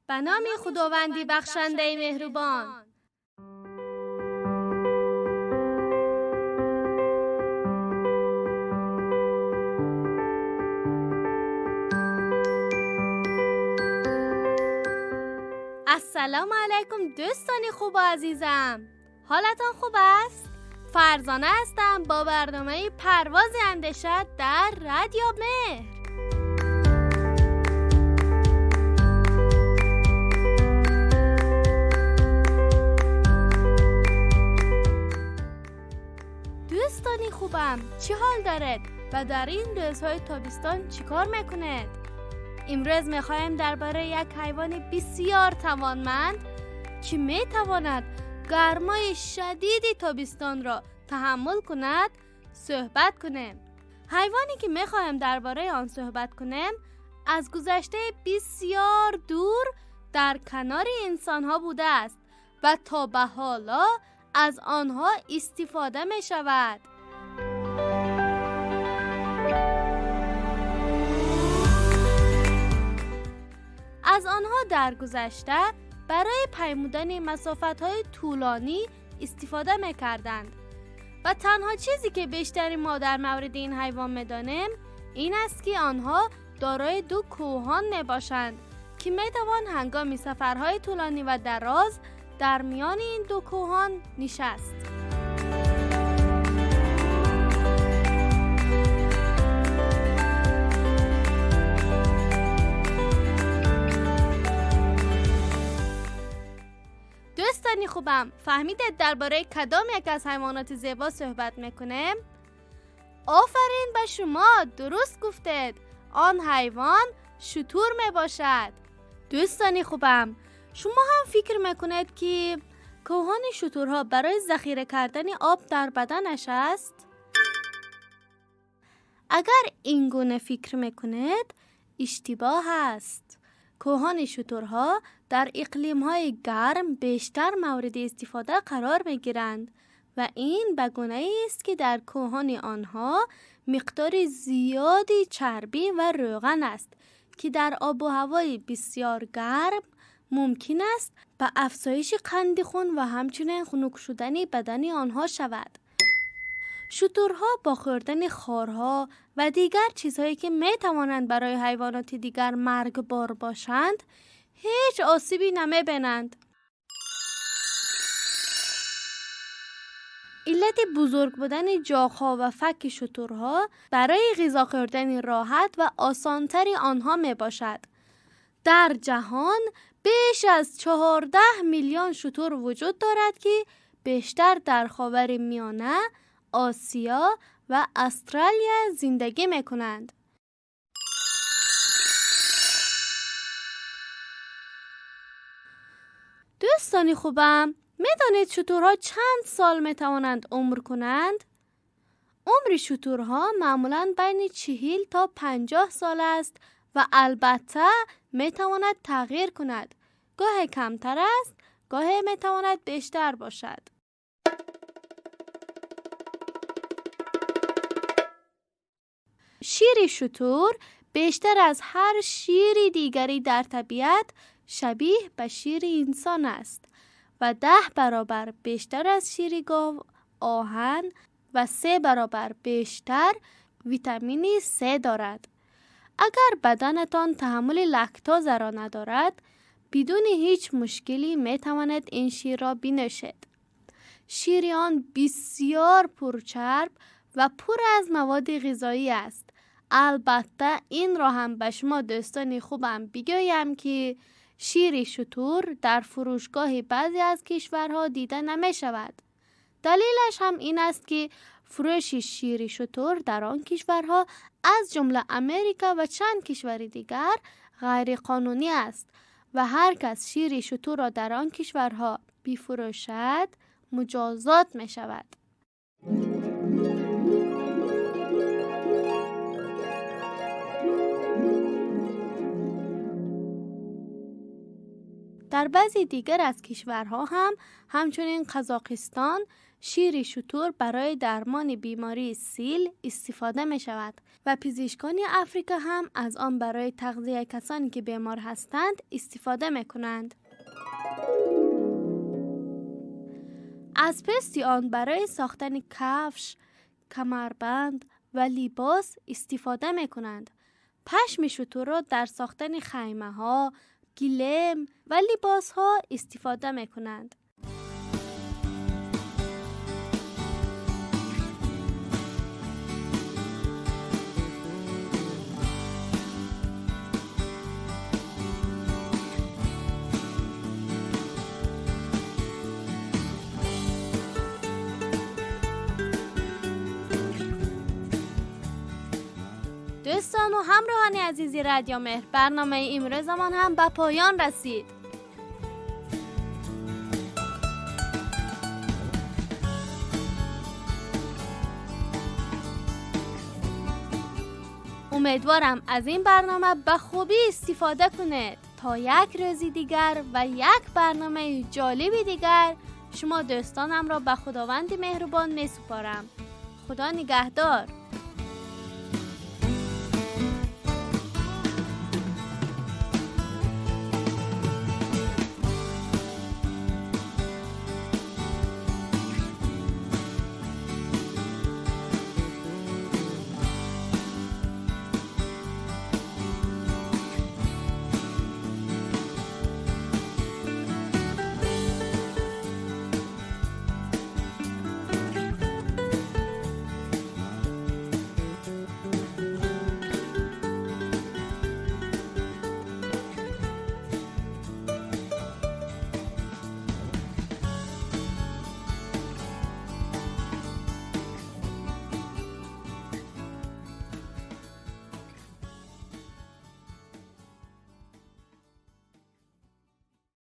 به نام خداوندی بخشنده مهربان. السلام علیکم دوستان خوب و عزیزم، حالتان خوب است؟ فرزانه هستم با برنامه پرواز اندیشه در رادیو مهر. دوستانی خوبم، چی حال دارد و در این روزهای تابستان چیکار میکنید؟ امروز میخوایم درباره یک حیوان بسیار توانمند که میتواند گرمای شدید تابستان را تحمل کند صحبت کنیم. حیوانی که میخوایم درباره آن صحبت کنیم از گذشته بسیار دور در کنار انسانها بوده است و تا به حالا از آنها استفاده می شود. از آنها در گذشته برای پیمودن مسافت‌های طولانی استفاده می‌کردند و تنها چیزی که بیشتر ما در مورد این حیوان می‌دانیم این است که آنها دارای دو کوهان می‌باشند که می‌توان هنگام سفرهای طولانی و دراز در میان این دو کوهان نشست. دوستانی خوبم، فهمیدید درباره کدام یک از حیوانات زیبا صحبت میکنیم؟ آفرین به شما، درست گفتید. آن حیوان شتر میباشد. دوستانی خوبم، شما هم فکر میکنید که کوهان شترها برای ذخیره کردن آب در بدنش است؟ اگر این گونه فکر میکنید اشتباه است. کوهان شترها در اقلیم‌های گرم بیشتر مورد استفاده قرار می‌گیرند و این به گونه‌ای است که در کوهان آنها مقدار زیادی چربی و روغن است که در آب و هوای بسیار گرم ممکن است به افزایش قند خون و همچنین خنک شدن بدن آنها شود. شترها با خوردن خارها و دیگر چیزهایی که می توانند برای حیوانات دیگر مرگبار باشند هیچ آسیبی نمی بینند. علت بزرگ بودن جاغ‌ها و فک شترها برای غذا خوردن راحت و آسانتر آنها می باشد. در جهان بیش از 14 میلیون شتر وجود دارد که بیشتر در خاورمیانه، آسیا و استرالیا زندگی میکنند. دوستانی خوبم، میدانید شترها چند سال میتوانند عمر کنند؟ عمر شترها معمولاً بین 40 تا 50 سال است و البته میتواند تغییر کند. گاهی کمتر است، گاهی میتواند بیشتر باشد. شیر شتر بیشتر از هر شیر دیگری در طبیعت شبیه به شیر انسان است و 10 برابر بیشتر از شیر گاو آهن و 3 برابر بیشتر ویتامین C دارد. اگر بدنتان تحمل لاکتوز را ندارد، بدون هیچ مشکلی می تواند این شیر را بنوشید. شیر آن بسیار پرچرب و پر از مواد غذایی است. البته این را هم به شما دوستان خوبم بگویم که شیر شتر در فروشگاه بعضی از کشورها دیده نمی شود. دلیلش هم این است که فروش شیر شتر در آن کشورها از جمله امریکا و چند کشور دیگر غیر قانونی است و هر کس شیر شتر را در آن کشورها بفروشد مجازات می شود. در بعضی دیگر از کشورها هم همچنین قزاقستان شیر شتر برای درمان بیماری سیل استفاده می شود و پزشکان افریقا هم از آن برای تغذیه کسانی که بیمار هستند استفاده می کنند. از پوست آن برای ساختن کفش، کمربند و لباس استفاده می کنند. پشم شتر را در ساختن خیمه ها، گلیم و لباس ها استفاده می کنند. دوستان و همراهان عزیزی رادیو مهر، برنامه امروزمان هم به پایان رسید. امیدوارم از این برنامه به خوبی استفاده کنید. تا یک روز دیگر و یک برنامه جالب دیگر، شما دوستانم را به خداوند مهربان می سپارم. خدا نگهدار.